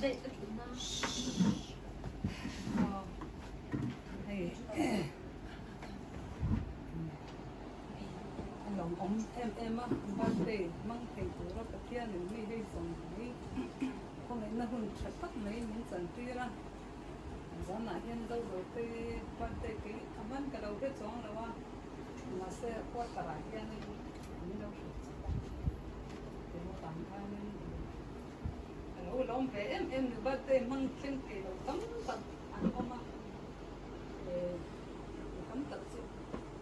Hei a lawmawm em em a, birthday hmang thei tura Pathianin mi hei zawng mai khawngaihna hun tha tak mai min chantir a, zanah hian zo zo te birthday kei a man ka lo hre chuang lo a, mahse quarter ah hianin min lo hrilh chak a, kei avang khanin ka lo lawm ve em em ni birthday hmang thleng thei lo tam tak an awm a. Mi tam tak chu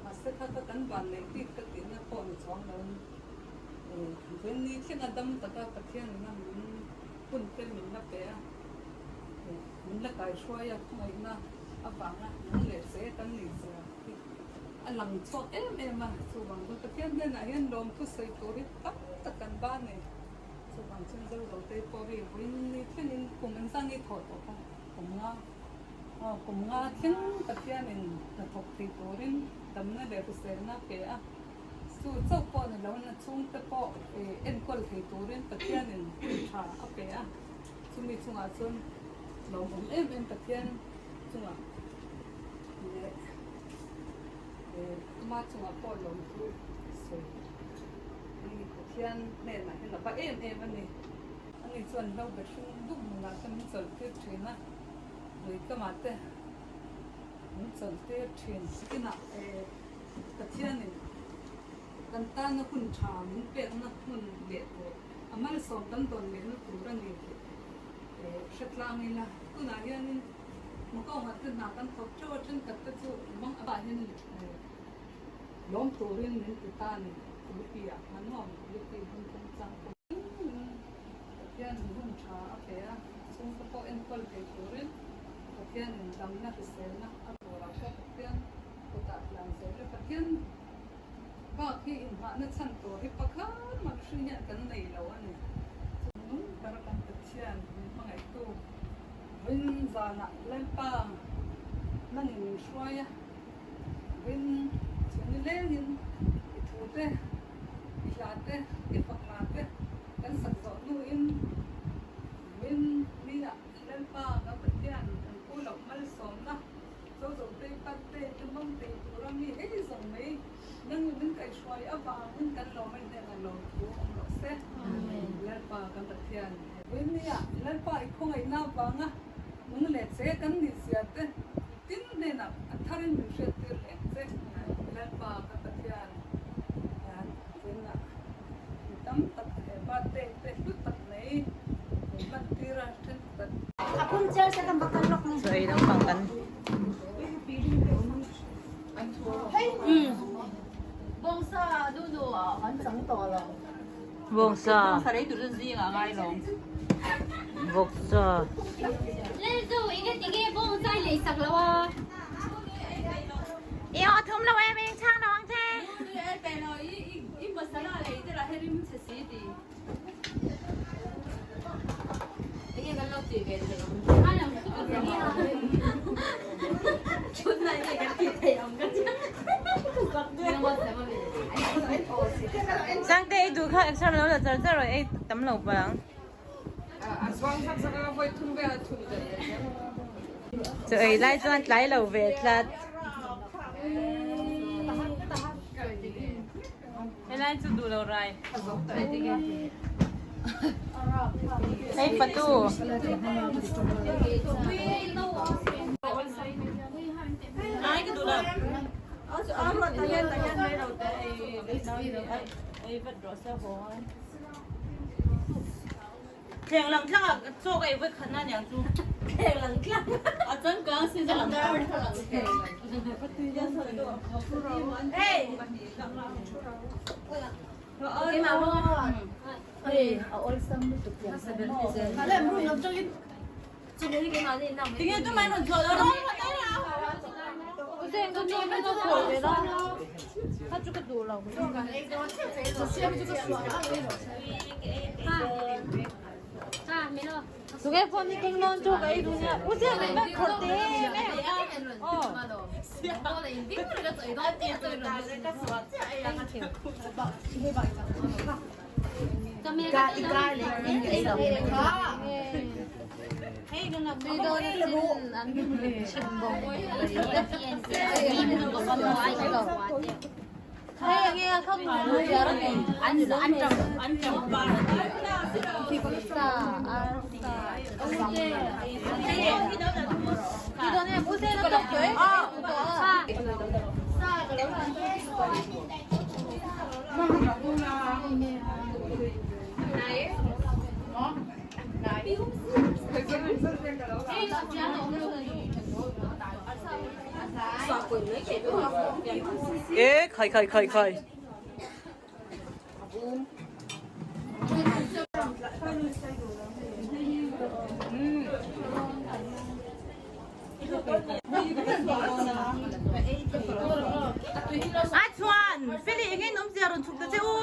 mahse kha kha kan van neih bik ka tihna pawh ni chuang lo Venni thlenga dam taka Pathian ina min hun te min la pe a, min la kaihruai a, khawngaihna avanga nung leh che kan nih zia hi a lang chhuak em em a. Chuvang chuan Pathian hnenah hian lawmthu sawi tur hi tam tak kan ban a ni. Chuvang chuan Zozote pawh hi vawiin thlengin kum engzah nge thawh tawh kha kum nga. Aw, kum nga thleng Pathianin hnathawk thei turin damna leh hriselna a pe a, chu chauh pawh ni lo na chhungte pawh enkawl thei turin Pathianin hun tha a pe a, chumi chungah chuan lawmawm em em Pathian chungah leh ama chungah pawh lawmthu sawi hi Pathian hnenah hian a va em em a ni. Ani chuan hlo be hring dup hmunah te min chawlh tir thin a, lui kamah te min chawlh tir thin. Kinah Pathianin kan tana hun tha min pekna hmun leh tur, a malsawm kan dawn lehna tur a ni tih hre tlang ila. Tunah hianin Makawnga te hna kan thawk teuh a, thenkhat te chu mang ah hian lawm turin min ti ta a ni. Philippi-ah khan nuam Philippi hmun chungchang pawh Pathianin hun tha a pe a, chhungte pawh enkawl thei turin Pathianin damna hriselna a turah pawh Pathian kutah hlan zel a, Pathian bak hi inhahna chhan tur hi pakhat mah mihring hian kan nei lo a ni. Chungnung ber kan Pathian min hmangaihtu vawiin zanah Lalpa nangin min hruai a, vawiin chhun nilengin i thute I hla te, i fak hla te kan sak zawh hnuin vawiin ni ah Lalpa kan Pathian kan pu loh malsawmna Zozotei Partei te hmang thei tura mi hei zawng mai nang in min kaihhruai avangin kan lawm a inhnenah lawmthu awm rawh se. Lalpa kan Pathian vawiin ni ah Lalpa i khawngaihna avanga nung leh che kan nih zia te Tin hnenah a tharin min hriattir leh ang che. Lalpa ka Pathian hian vawiinah mi tam tak he birthday te hlu tak mai min hman tir a thenkhat. Chaw ei naupang kan. Bawngsa. Vawksa. Sangte ei duh kha exer lo la char char rawh ei tam lo palh ang. Chaw ei lai chuan tlai lo ve tlat. Helai chu duh lo rai. Hei patu. Ai ka duh lo. Thleng lang tlang ah chaw ka ei vawi khat na aniang chu. Thleng lang tlang. A changkang si zan lang. Hey. Tinge tu mai rawn chhuah lo rawh. Tunge phone hi keng nawn chu ka ei duh nia. U Siam in bag khawrh te em em. Aw. Tui dawn asin an chim bawk. Hei ang e khang ziar a nei. An an tang an tang sa arsa. Tui dawn em u se na tok tawh e. Sa ka lo E khai khai khai khai. A chuan Feli engin awmzia rawn chhuk ta che u.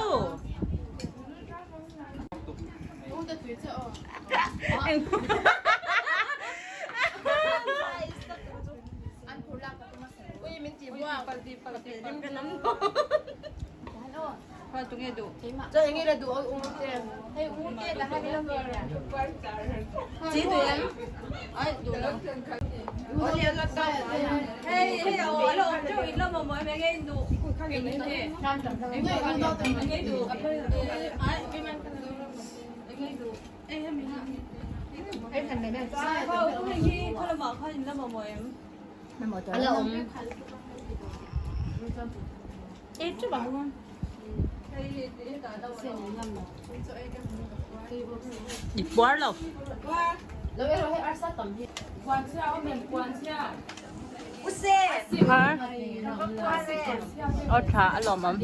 I puar lo. Aw tha a lawm awm.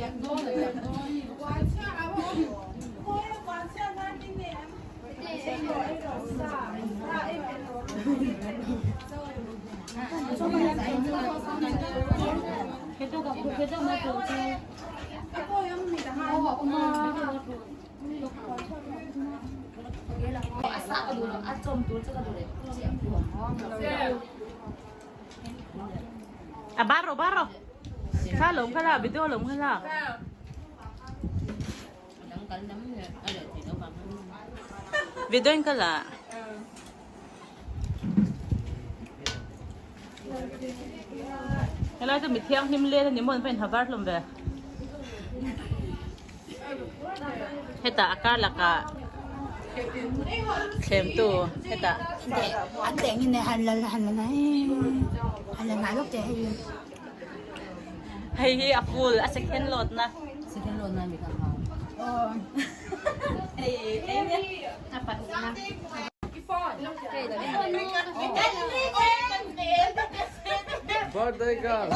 A baro baro. Kha lawm kha la video lawm kha la. Video in ka la. Helai chu mi thianghlim let a ni maw an va in ha var hlawm ve. Hetah a kar lakah thlemtu hetah. An teh ngin e han la han la nai han la nai lawk teh hei. Hei hi a full a second load na. Second load na mi ka hau. A pathum na. Birthday girl.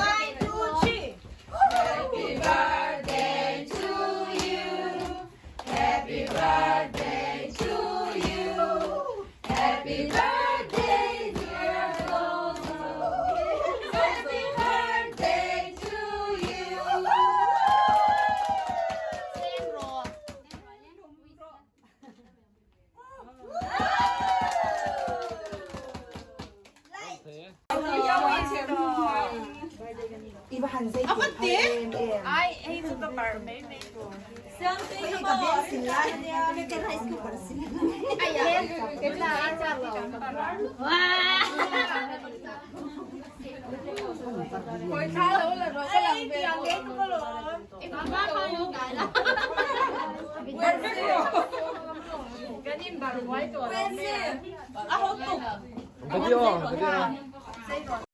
Video, video.